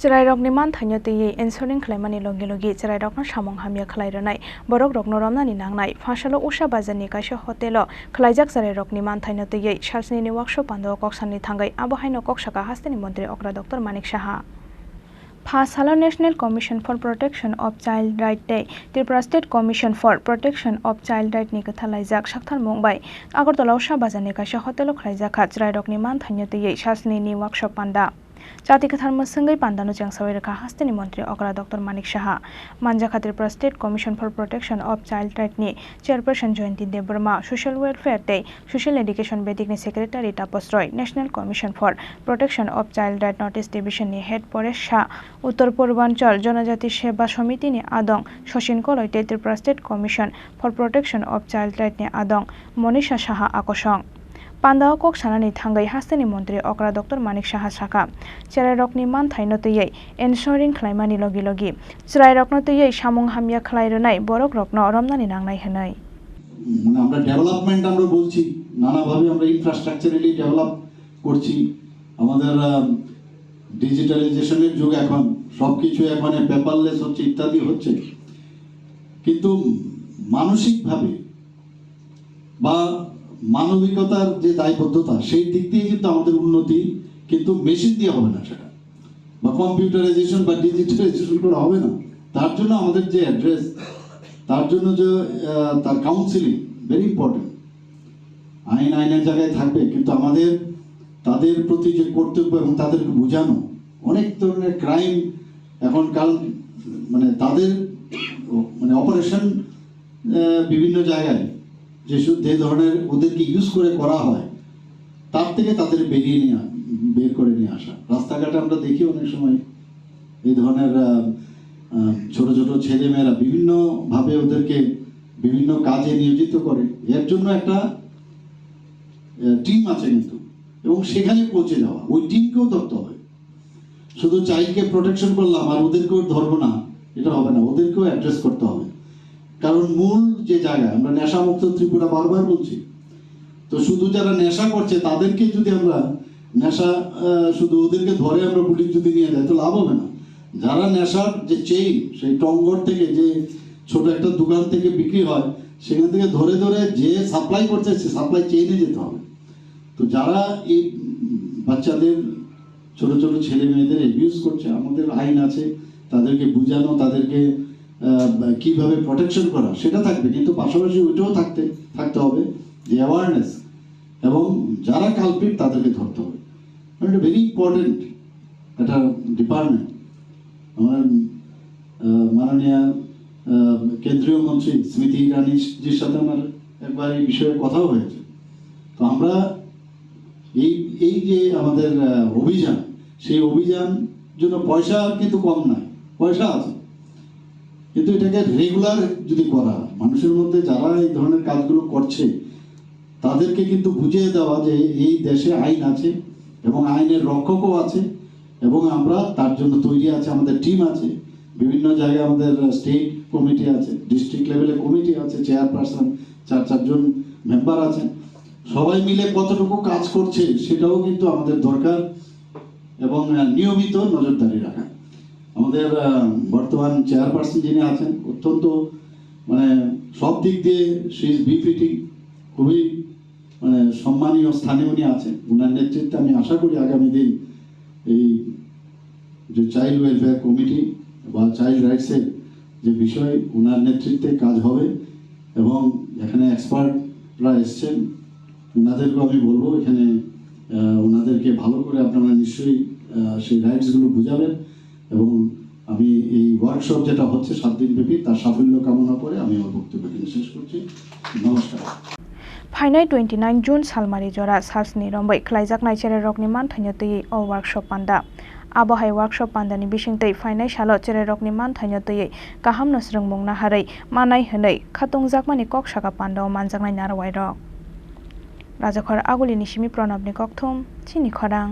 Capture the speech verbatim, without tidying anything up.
Chwrairokni manthaino twiwi ensuring khlaimani logi logi chwrairokno samung hamya khlai rwnai, borokrokno romnani nangnai. Phasalo Usha bazarni kaisa hotelo khwlaijak chwrairokni manthaino twiwi salsnini workshop pandao kok sanani thangwi abo haino kok saka hasteni montri okra Doctor Manik Saha. Pha salo National Commission for Protection of Child Right tei Tripura State Commission for Protection of Child Right ni kwthar laijak saktharmung bai Agartala Usha bazarni kaisa hotelo khwlaijakha chwrairokni manthaino twiwi salsnini workshop panda. Chati kwthar mwswngwi pandano chengsawi rwkha hasteni montri okra Doctor Manik Saha. Manjakha Tripura State Commission for Protection of Child Right ni Chairperson Jayanti Debbarma, Social Welfare tei Social Education bedikni Secretary Tapas Roy, National Commission for Protection of Child Right North East Division ni Head Paresh Shah, Uttor Purbanchal Jonojati Seba Samiti ni adong Sachin Koloi tei Tripura State Commission for Protection of Child Right ni adong Monisha Saha akosong. Pandao kok sanani thangwi hasteni montri okra Doctor Manik Saha sakha, chwrairokni manthaino twiwi ensuring khlaimani logi logi chwrairokno twiwi samung hamya khlai rwnai borokrokno romnani nangnai hwnwi. মানে আমরা ডেভেলপমেন্ট আমরা বলছি, নানাভাবে আমরা ইনফ্রাস্ট্রাকচারালি ডেভেলপ করছি। আমাদের ডিজিটালাইজেশনের যুগ এখন, সব কিছু এখন পেপারলেস হচ্ছে ইত্যাদি হচ্ছে, কিন্তু মানসিকভাবে বা মানবিকতার যে দায়বদ্ধতা, সেই দিক দিয়ে কিন্তু আমাদের উন্নতি কিন্তু মেশিন দিয়ে হবে না সেটা, বা কম্পিউটারাইজেশন বা ডিজিটালাইজেশন করে হবে না। তার জন্য আমাদের যে অ্যাড্রেস, তার জন্য যে আহ, তার কাউন্সিলিং ভেরি ইম্পর্টেন্ট। আইন আইনের জায়গায় থাকবে, কিন্তু আমাদের তাদের প্রতি যে কর্তব্য এবং তাদেরকে বোঝানো, অনেক ধরনের ক্রাইম এখন কাল মানে তাদের মানে অপারেশন আহ, বিভিন্ন জায়গায় যে সু- যে ধরনের ওদেরকে ইউজ করে করা হয়, তার থেকে তাদের বেরিয়ে নিয়ে আ- বের করে নিয়ে আসা। রাস্তাঘাটে আমরা দেখি অনেক সময় এই ধরনের আহ, আহ, ছোট ছোট ছেলে মেয়েরা বিভিন্নভাবে ওদেরকে বিভিন্ন কাজে নিয়োজিত করে। এর জন্য একটা টিম আছে কিন্তু, এবং সেখানে পৌঁছে যাওয়া, ওই টিমকেও ধরতে হবে। শুধু চাইল্ডকে প্রোটেকশন করলাম আর ওদেরকেও ধরবো না, এটা হবে না, ওদেরকেও অ্যাড্রেস করতে হবে। কারণ মূল যে জায়গা, আমরা নেশামুক্ত ত্রিপুরা বারবার বলছি, তো শুধু যারা নেশা করছে তাদেরকে যদি আমরা নেশা আহ, শুধু ওদেরকে ধরে আমরা পুলিশ যদি নিয়ে যাই তো লাভ হবে না। যারা নেশার যে চেইন, সেই টঙ্গর থেকে যে ছোট একটা দোকান থেকে বিক্রি হয়, সেখান থেকে ধরে ধরে যে সাপ্লাই করছে সে সাপ্লাই চেইনে যেতে হবে। তো যারা এই উম, বাচ্চাদের, ছোট ছোট ছেলে মেয়েদের অ্যাবিউজ করছে, আমাদের আইন আছে, তাদেরকে বোঝানো, তাদেরকে আহ, কিভাবে প্রোটেকশন করা সেটা থাকবে, কিন্তু পাশাপাশি ওইটাও থাকতে থাকতে হবে যে অ্যাওয়ারনেস এবং যারা কালপ্রিট তাদেরকে ধরতে হবে। মানে এটা ভেরি ইম্পর্টেন্ট একটা ডিপার্টমেন্ট। আমার আহ, মাননীয় আহ, কেন্দ্রীয় মন্ত্রী স্মৃতি ইরানিজির সাথে আমার একবার এই বিষয়ে কথাও হয়েছে। তো আমরা এই এই যে আমাদের আহ, অভিযান, সেই অভিযান জন্য পয়সা কিন্তু কম নাই, পয়সা আছে, কিন্তু এটাকে রেগুলার যদি করা, মানুষের মধ্যে যারা এই ধরনের কাজগুলো করছে তাদেরকে কিন্তু বুঝিয়ে দেওয়া যে এই দেশে আইন আছে এবং আইনের রক্ষকও আছে এবং আমরা তার জন্য তৈরি আছি, আমাদের টিম আছে, বিভিন্ন জায়গায় আমাদের স্টেট কমিটি আছে, ডিস্ট্রিক্ট লেভেলে কমিটি আছে, চেয়ারপারসন, চার চারজন মেম্বার আছেন। সবাই মিলে কতটুকু কাজ করছে সেটাও কিন্তু আমাদের দরকার এবং আহ, নিয়মিত নজরদারি রাখা। আমাদের আহ, বর্তমান চেয়ারপারসন যিনি আছেন, অত্যন্ত মানে সব দিক দিয়ে শি ইজ বিফিটিং, খুবই মানে সম্মানীয় স্থানে উনি আছেন। ওনার নেতৃত্বে আমি আশা করি আগামী দিন এই যে চাইল্ড ওয়েলফেয়ার কমিটি বা চাইল্ড রাইটসের যে বিষয়, ওনার নেতৃত্বে কাজ হবে এবং এখানে এক্সপার্টরা এসছেন, ওনাদেরকেও আমি বলবো এখানে আহ, ওনাদেরকে ভালো করে আপনারা নিশ্চয়ই আহ, সেই রাইটসগুলো বুঝাবেন এবং আমি এই ওয়ার্কশপ যেটা হচ্ছে সাত দিন ব্যাপী, তার সাফল্য কামনা করে আমি আমার বক্তব্য এখানে শেষ করছি। নমস্কার। Phainai twenty nine June salmari jora salsni romwi khwlaijaknai chwrairokni manthaino twiwi o workshop panda. Abo hai workshop pandani bisingtwi phainai salo chwrairokni manthaino twiwi kahamno swrwngmung naharwi manai hwnwi khatungjakmani kok saka pandao manjaknai narwuirok. Rajakhor Agulini simi Pranabni kokthum, chini khorang.